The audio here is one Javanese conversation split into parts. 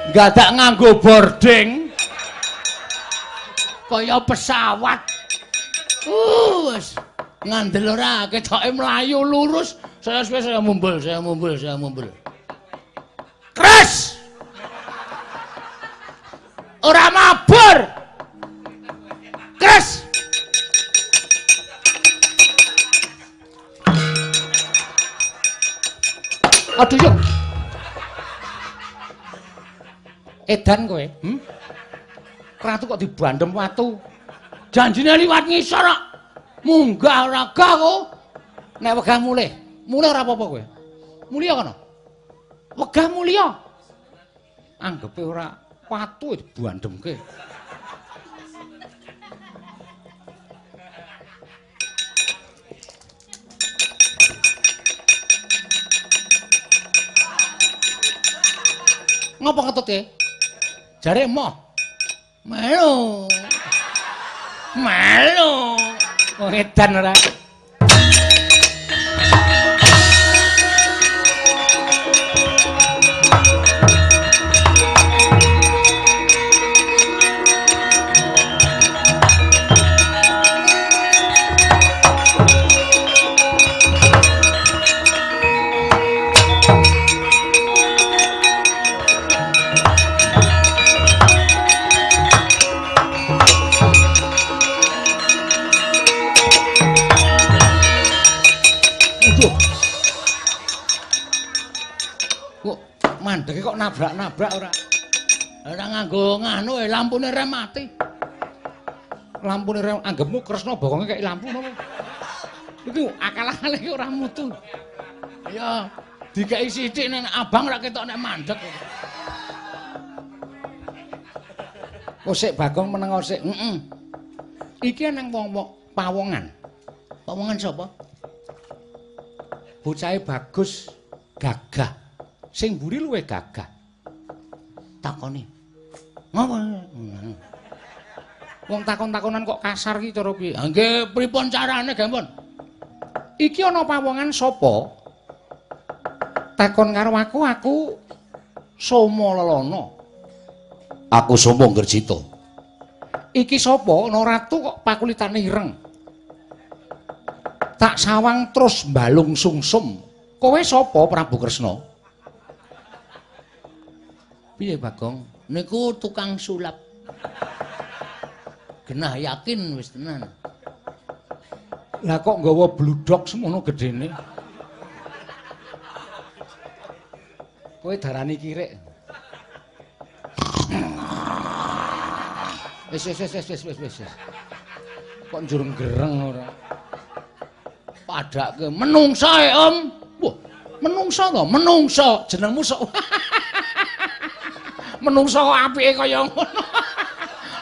Gadak nganggo boarding. Kaya pesawat. Wis ngandel ora ketoke mlayu lurus, saya suwe saya mumbul, saya mumbul, saya mumbul. Kres. Ora mabur. Kres. Aduh yo. Edan kowe, Ratu kok dibandem watu. Janjine liwat ngisor kok. Munggah ora gah kok. Nek wegah mulih, mulih ora apa-apa kowe. Mulya kono. Wegah mulya. Anggepe ora watu dibandemke. Ngopo ngetutke? Jare emoh. Melu. Melu. Wong edan ora. Mandeke kok nabrak-nabrak ora. Ora nganggo nganu lampune rem mati. Lampune rem anggepmu Kresna bokonge kaya lampu napa? Iku akal-akale iki ora mutu. Ya dikeki sithik nek abang ora ketok nek mandek. Oh sik Bagong meneng sik. Heeh. Iki nang wong pawongan. Pawongan sapa? Bocahe bagus, gagah. Sing mburi luwih gagah. Takoni. Ngopo? Wong takon-takonan kok kasar iki cara piye? Ha nggih pripun carane, Gempon? Iki ana pawongan sapa? Takon karo aku, aku Soma Lelana. Aku Soma Ngerjita. Iki sapa? Ana ratu kok pakulitane ireng. Tak sawang terus mbalung sungsum. Kowe sapa Prabu Kresna? Piye Bagong? Niku tukang sulap. Genah yakin wis tenan. Lah kok nggawa bludhok semono gedene? Kowe darani kirik. Wis wis wis wis wis wis. Kok njur gereng ora? Padake menungsa e, Om. Wah, menungsa to? Menungsa jenengmu sok. Menungsa kok apike kaya ngono.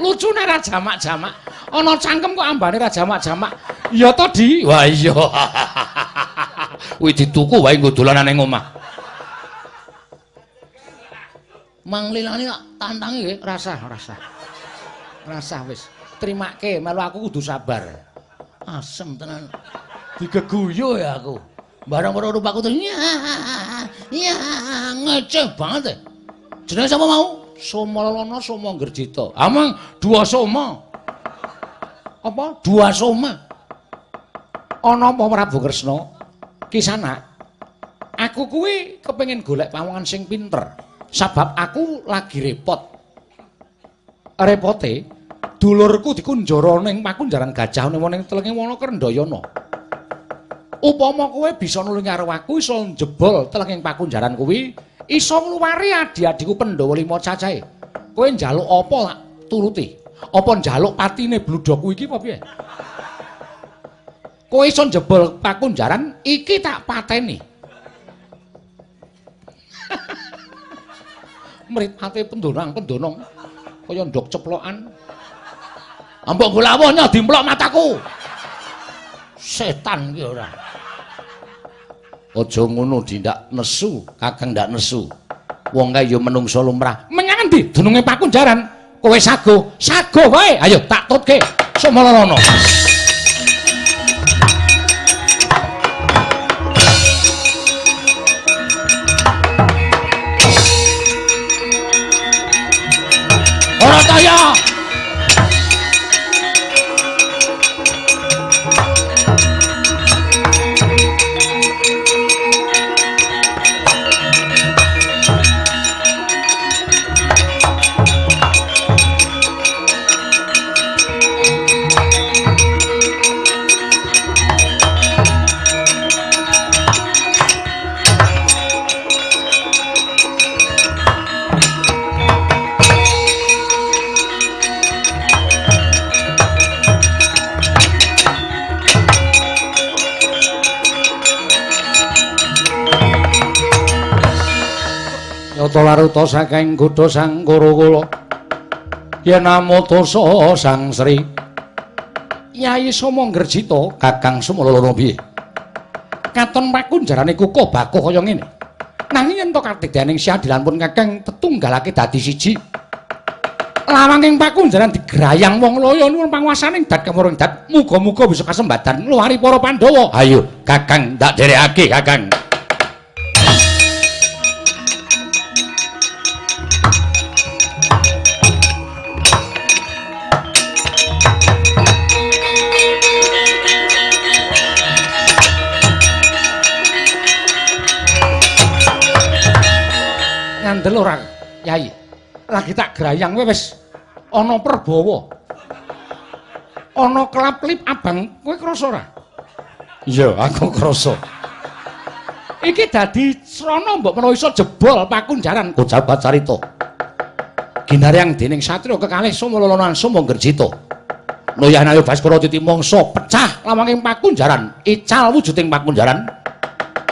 Lucune ra jamak-jamak. Ana cangkem kok ambane ra jamak-jamak. Ya to, Di? Wah iya. Kuwi dituku wae nggo dolanan ning omah. Manglilane tak tantangi nggih, rasah, rasah. Rasah wis. Trimake melu aku kudu sabar. Asem tenan. Digeguyu ya aku. Barang weruh rupaku terus ya, ya ngeceh banget. Jenenge sapa mau? Soma Lelana, Soma Ngerjita. Amang dua Soma. Apa? Dua Soma. Ana apa Prabu Kresna? Kisana. Aku kuwi kepengin golek pawongan sing pinter. Sabab aku lagi repot. Repote dulurku dikunjara ning pakunjaran gajah ning telenge wana Krendayana. Upama kowe bisa nulungi karo aku iso njebol telenging pakunjaran kuwi, iso ngluwari adi-adiku Pandhawa 5 cacahe. Kowe njaluk apa tak turuti? Apa njaluk patine bludhokku iki apa piye? Kowe iso njebol pakunjaran iki tak pateni. Mripate pendonang-pendonong kaya ndok ceplokan. Ambok golawuh nyo dimplok mataku. Setan ki ora. Aja ngono dindak nesu, Kakang ndak nesu. Wong kae ya menungsa lumrah. Menyang endi dununge pakunjaran? Kowe sago, sago wae. Ayo tak tutke. Soma Lelana. Sarta laruta saking godha sang Kuru-kula. Yen amutasa Sang Sri Yai Soma Ngrejita Kakang Sumalana piye? Katon pakunjarane kukuh bakuh kaya ngene. Nanging yen to kadigdayaning siadilan pun Kakang tetunggalake dadi siji. Lawanging pakunjaran digrayang wong loyo nuwun panguwasaning dat kemurung dat. Muga-muga bisa kasembadan ngluwari para Pandhawa. Ayo Kakang ndak derekake Kakang. Ngandel ora Yai? Lagi tak grayang kowe wis ana perbawa. Ana kelap-kelip abang, kowe krasa ora? Iya, aku krasa. Iki dadi srana mbok menawa iso jebol pakunjaran Gojabat carita. Ginaryang dening satriya kekalih Somalana lan Soma Ngrejita. Noyah Nayo Baskara titi mangsa pecah lawanging pakunjaran, ical wujuding pakunjaran.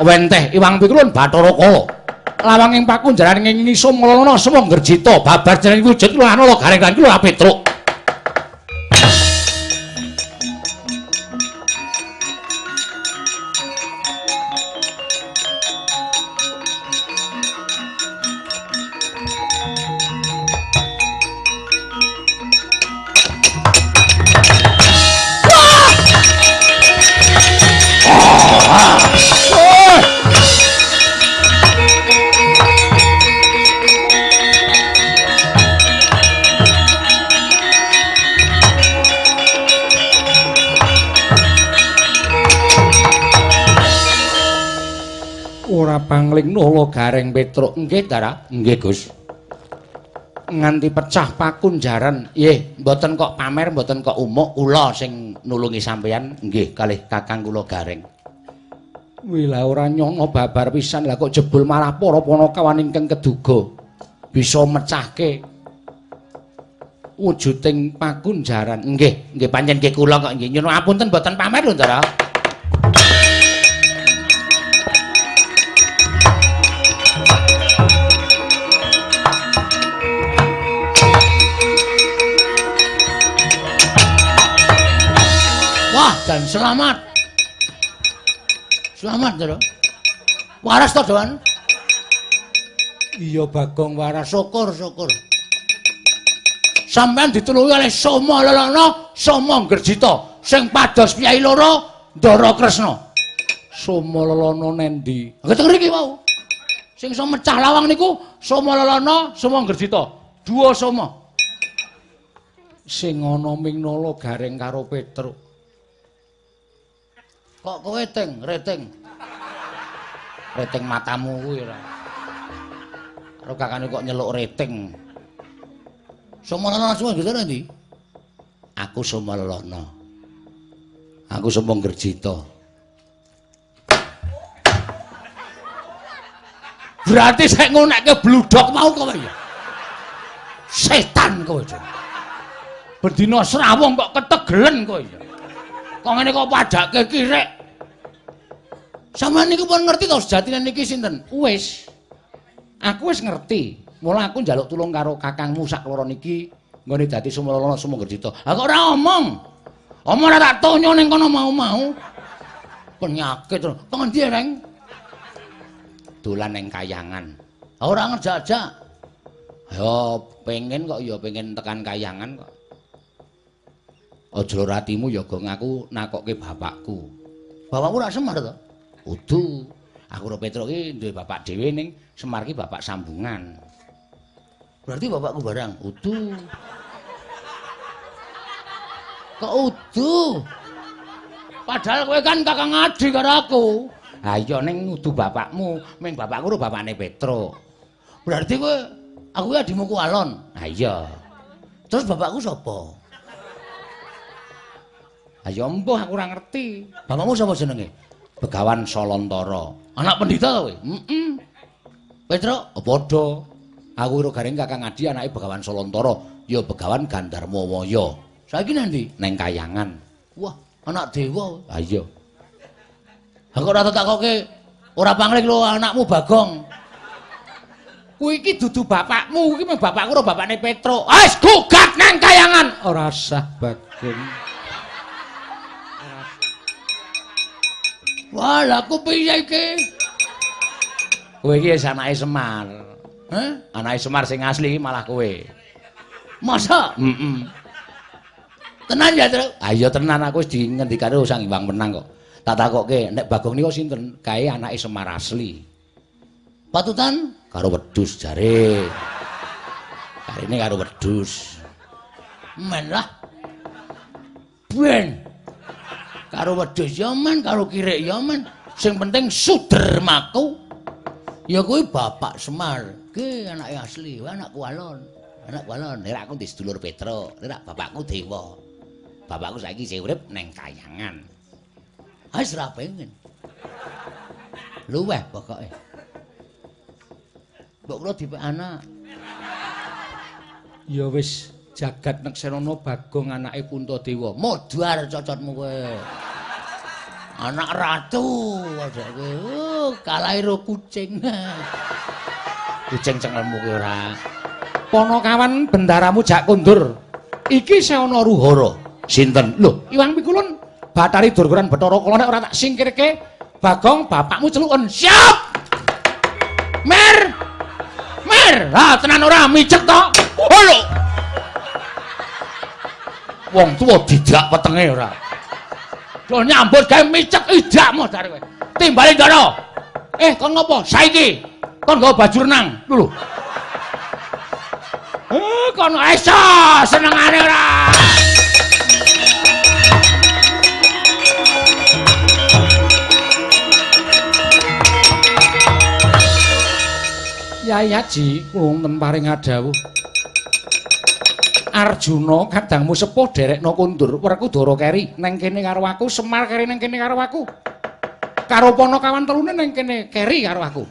Wenteh iwang pikulun Bathara Kala. Lawanging pakunjaran ngengingi Somalana Soma Ngrejita babar jeneng wujud Lurah Gareng lan Lurah Petruk. Pangling nala Gareng Petruk. Nggih, Dara. Nggih, Gus. Nganti pecah pakunjaran. Nggih, mboten kok pamer, mboten kok umuk, kula sing nulungi sampeyan. Nggih, kalih kakang kula Gareng. Wih, lah ora nyono babar pisan, lah kok jebul malah para panakawan ingkang keduga bisa mecahke wujuding pakunjaran. Nggih, nggih pancen nggih kula kok nggih nyuwun apunten mboten pamer lho, Ndara. Wah, dan selamat. Selamat, Ndara. Waras to, Doan? Iya, Bagong waras. Syukur, syukur. Sampeyan ditulungi oleh Somalana, Soma Ngrejita, sing pados piyai loro, Ndara Kresna. Somalana nendi? Nggih ngriki wau. Sing iso mecah lawang niku Somalana, Soma Ngrejita. Dua Soma. Sing ana ming nala Gareng karo Petruk. Kok kowe teng, reting. Reting matamu kuwi ora. Karo kakane kok nyeluk reting. Somalana Soma Ngrejita endi? Aku Somalana. Aku Soma Ngrejita. Berarti sing ngonekke bludhok mau kowe ya. Setan kowe. Bendina srawung kok ketegelen kowe ya. Kok ngene kok padake kirek. Sampeyan niku pun ngerti to sejatine niki sinten? Wis. Aku wis ngerti. Mula aku njaluk tulung karo kakangmu sak loro niki nggone dadi Somalana Soma Ngrejita. Ha kok ora omong. Omong ora tak tonyo ning kono mau-mau. Penyakit. Kok ngendi, Reng? Dolan ning kayangan. Ha ora ngerjak-jak. Ya pengen kok ya pengen tekan kayangan kok. Aja ratimu ya Gong, aku nakokke bapakku. Bapakku ora Semar to? Udu. Aku karo Petruk iki duwe bapak dhewe ning Semar ki bapak sambungan. Berarti bapakku barang. Udu. Kok udu? Padahal kowe kan kakang adi karo aku. Ha iya ning udu bapakmu, ming bapakku karo bapakne Petruk. Berarti kowe aku ki adimu ku alon. Ha iya. Terus bapakku sapa? Ayo embuh aku ora ngerti. Bapakmu sapa jenenge? Begawan Solontara. Anak pendhita to kowe? Heeh. Petruk, oh, padha. Aku karo Gareng kakang adi anake Begawan Solontara, ya Begawan Gandharmawaya. Saiki nang ndi? Neng kayangan. Wah, anak dewa. Ha iya. Ha kok ora takoke ora pangling lho anakmu Bagong. Kuwi iki dudu bapakmu, iki mung bapakku ora bapakne Petruk. Wis gugat nang kayangan. Ora sah Bagong. Wah, lha aku piye iki? Kowe iki wis anake Semar. Hah? Anake Semar sing asli malah kowe. Masa? Heeh. Tenan ya, Truk? Ah iya tenan, aku wis dingendikane Sang Hyang Wenang kok. Tak takokke, nek Bagong niku sinten? Kae anake Semar asli. Patutan karo wedhus jare. Karene karo wedhus. Men lah. Ben. Karo wedhus ya men, karo kirik ya men. Sing penting sudermaku. Ya kuwi bapak Semar. Ki anake asli, anakku alon. Anakku alon, nek aku di sedulur Petruk, nek bapakku dewa. Bapakku saiki isih urip neng kayangan. Wis ora pengen. Luweh pokoke. Mbok kula dipek anak. Ya wis jagat neksenana Bagong anake Puntadewa. Modar cocotmu kowe. Anak ratu padha kowe. Oh, kalah ro kucing. Kucing cengelmu kowe ora. Ponokawan bendaramu jak kondur. Iki isih ana Ruhara. Sinten? Lho, Iwang Pikulun Bathari Durga lan Bathara Kala nek ora tak singkirke Bagong bapakmu celuken. Siap. Mer. Mer. Ha tenan ora micek to? Oh lho. Wong tuwa dijak wetenge ora. Do nyambut gawe micek ijakmu modar kowe. Timbali ndara. Eh kon ngopo? Saiki kon nggawa baju renang. Lho. Eh kon iso senengane ora. Yai Haji wonten paring dawuh. Arjuna kadangmu sepuh derekno kondur, Werkudara keri neng kene karo aku, Semar keri neng kene karo aku. Karo Panakawan telune neng kene keri karo aku.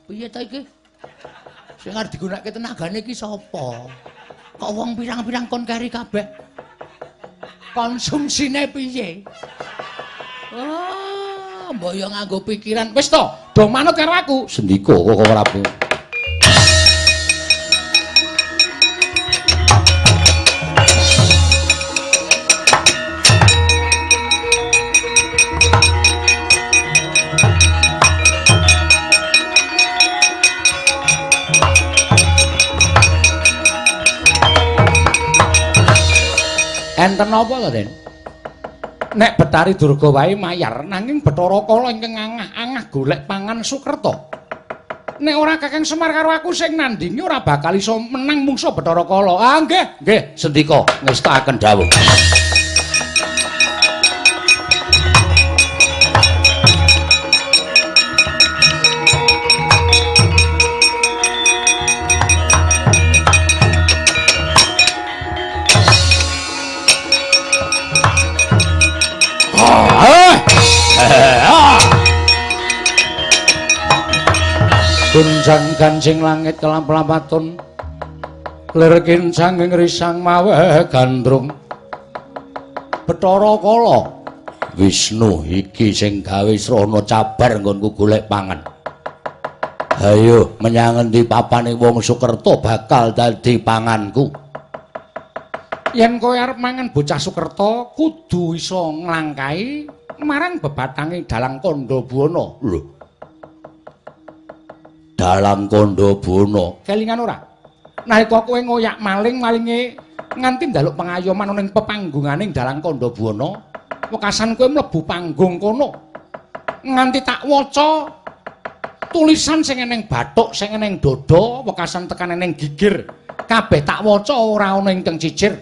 Piye ta iki? Sing arep digunakake tenagane iki sapa? Kok wong pirang-pirang kon keri kabeh? Konsumsine piye? Oh, mbok yo nganggo pikiran. Wis to, do manut karo aku. Sendika Koko Prabu. Enten apa to, Den? Nek Bathari Durga wae mayar, nanging Bathara Kala ingkang angah-angah golek pangan Sukerta. Nek ora Kakang Semar karo aku sing nandingi ora bakal iso menang mungsuh Bathara Kala. Ah nggih, nggih, sendika ngestakaken dawuh. Gunjang ganjing langit kelamp-lampatun lir kincang ing risang maweh gandrung. Bathara Kala Wisnu iki sing gawe srana cabar nggonku golek pangan. Hayo menyang endi papane wong Sukerta bakal dadi panganku. Yen kowe arep mangan bocah Sukerta kudu iso nglangkahi marang bebatange Dalang Kandha Buwana. Lho. Dalang Kandha Buwana. Kelingan ora? Nalika kowe ngoyak maling, malinge nganti njaluk pengayoman ning pepanggungane Dalang Kandha Buwana, wekasan kowe mlebu panggung kono. Nganti tak waca tulisan sing eneng bathuk, sing eneng dada, wekasan tekan eneng gigir. Kabeh tak waca ora ana ingkang cicir.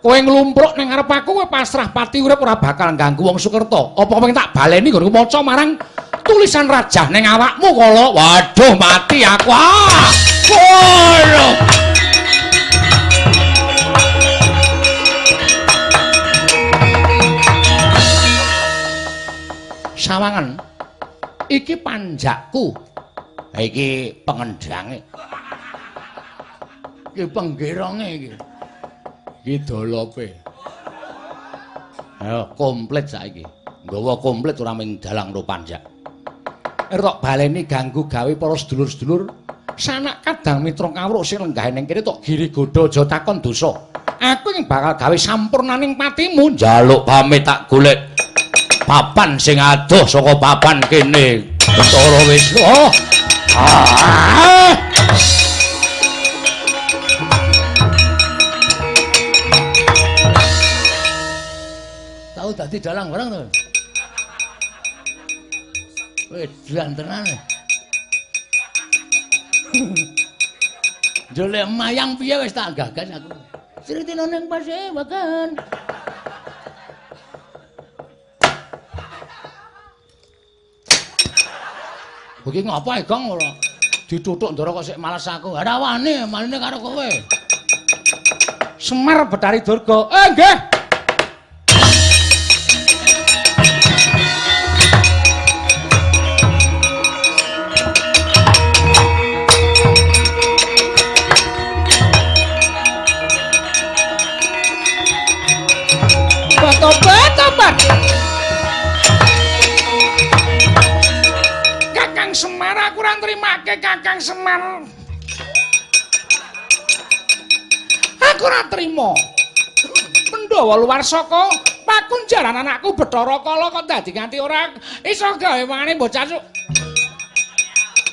Kowe nglumpruk ning ngarep aku, kowe pasrah pati urip ora bakal ganggu wong Sukerta. Apa kowe tak baleni nggonku maca marang tulisan rajah ning awakmu kala. Waduh mati aku. Ah! Waduh. Sawangan iki panjakku. Iki pengendange. Iki penggeronge iki. Iki dolope. Ayo komplit saiki. Nggawa komplit ora mung dalang ro panjak. Tok baleni ganggu gawe para sedulur-sedulur Sanak kadang mitra kawruh sing lenggah ning kene tok giri godha aja takon dosa. Aku ing bakal gawe sampurnaning patimu. Njaluk pamit tak golek papan sing adoh saka papan kene. Bathara Wisnu. Oh. Ah. Tau dadi dalang barang to. Wedan tenan. Njolek mayang piye wis tak gagas aku. Sritine ning pasewakan. Iki ngapa Gong ora? Dituthuk ndara kok sik males aku. Ora wani, maline karo kowe. Semar Bathari Durga. Nggih. Tobat, tobat. Kakang Semar aku ora nrimake Kakang Semar. Aku ora trima. Pandhawa luar saka pakunjaran anakku Bathara Kala kok dadi nganti ora iso gawe mangane bocah suk.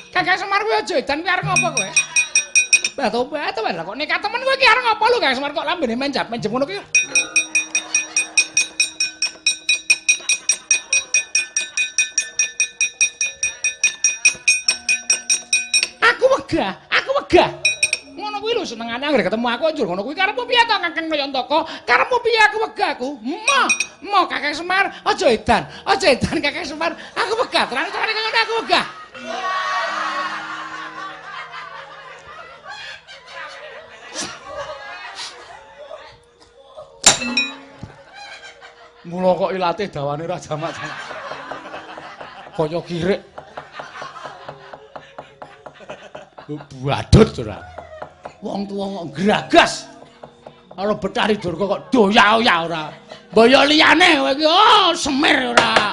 Kakang Semar kuwi aja edan kuwi arep ngopo kowe? Tobat, tobat lah kok nekat temen kowe iki arep ngopo lho Kakang Semar kok lambene menjap-menjep ngono kuwi. Aku wegah. Ngono kuwi lho senengane anggere ketemu aku njur ngono kuwi karepmu piye to Kakang Nayantaka? Karepmu piye aku wegah aku? Emoh, emoh Kakang Semar, aja edan. Aja edan Kakang Semar. Aku wegah, terang-terang ngono aku wegah. Mula kok ilate dawane ora jamak-jamak. Kaya kirik. Badut ora. Wong tuwa kok gragas. Karo Bathari Durga kok doya-oya ora. Mbaya liyane kowe iki oh semir ora.